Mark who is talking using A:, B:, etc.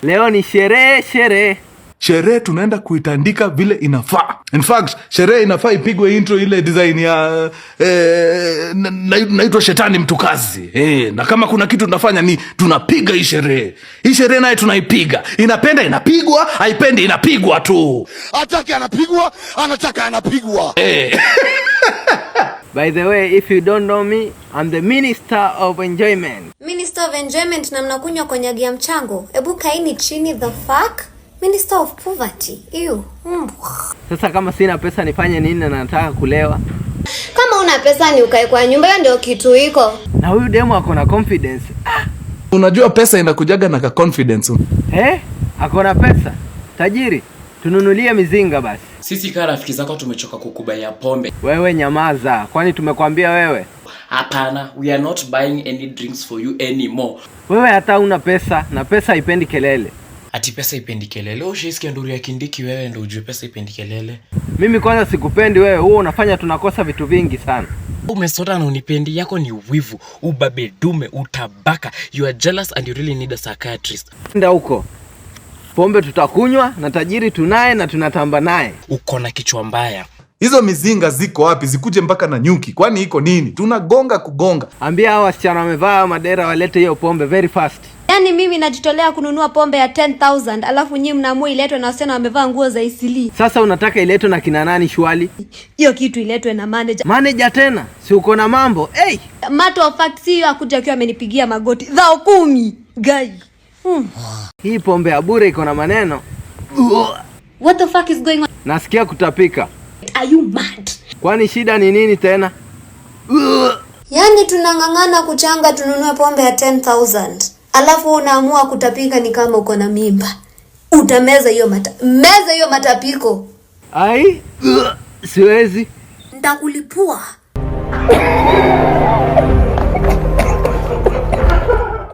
A: Leo ni sherehe sherehe.
B: Sherehe tunaenda kuitandika vile inafaa. In fact, sherehe inafaa ipigwe intro ile design ya naitwa Shetani Mtukazi. Na kama kuna kitu tunafanya ni tunapiga hii sherehe. Hii sherehe naye tunaipiga. Inapenda inapigwa, haipendi inapigwa tu.
C: Atake anapigwa, anataka anapigwa.
A: By the way, if you don't know me, I'm the Minister of Enjoyment.
D: Minister of Enjoyment na mnakunywa konyagi ya mchango. Ebu kaini chini, the fuck? Minister of Poverty. Ew.
A: Sasa kama sina pesa nifanye nini na nataka kulewa?
D: Kama una pesa ni ukae kwa nyumba, hiyo ndio kitu iko.
A: Na huyu demo ako na confidence.
B: Unajua pesa inakujaga na ka confidence.
A: Eh? Ako na pesa. Tajiri, tununulie mizinga basi.
E: Sisi kaa rafiki zako tumechoka kukubuyia pombe.
A: Wewe nyamaza, kwani tumekwambia wewe?
E: Hapana, we are not buying any drinks for you anymore.
A: Wewe hata una pesa na pesa haipendi kelele.
E: Ati pesa ipendi kelele? Ushaisikia nduru ya Kindiki wewe ndo ujue pesa ipendi kelele?
A: Mimi kwanza sikupendi wewe, huo unafanya tunakosa vitu vingi sana.
E: Umesota na unipendi, yako ni wivu, ubabe dume, utabaka. You are jealous and you really need a psychiatrist.
A: Nenda huko. Pombe tutakunywa na tajiri tunaye na tunatamba naye.
E: Uko na kichwa mbaya.
B: Hizo mizinga ziko wapi? Zikuje mpaka na nyuki. Kwani iko nini? Tunagonga kugonga.
A: Ambia hao wasichana wamevaa madera walete hiyo pombe very fast.
D: Yaani mimi najitolea kununua pombe ya 10,000, alafu nyinyi mnaamua iletwe na wasichana wamevaa nguo za Eastleigh.
A: Sasa unataka iletwe na kina nani shwali?
D: Hiyo kitu iletwe na manager.
A: Manager tena? Si uko na mambo? Hey!
D: Matter of fact, si hiyo akuja akiwa amenipigia magoti. Thao 10. Guy.
A: Hii pombe ya bure iko na maneno.
D: What the fuck is going on?
A: Nasikia kutapika.
D: Are you mad?
A: Kwani shida ni nini tena?
D: Yaani tunang'ang'ana kuchanga tununue pombe ya 10,000. Alafu unaamua kutapika ni kama uko na mimba. Utameza hiyo mata meza hiyo matapiko.
A: Ai, siwezi.
D: Nitakulipua.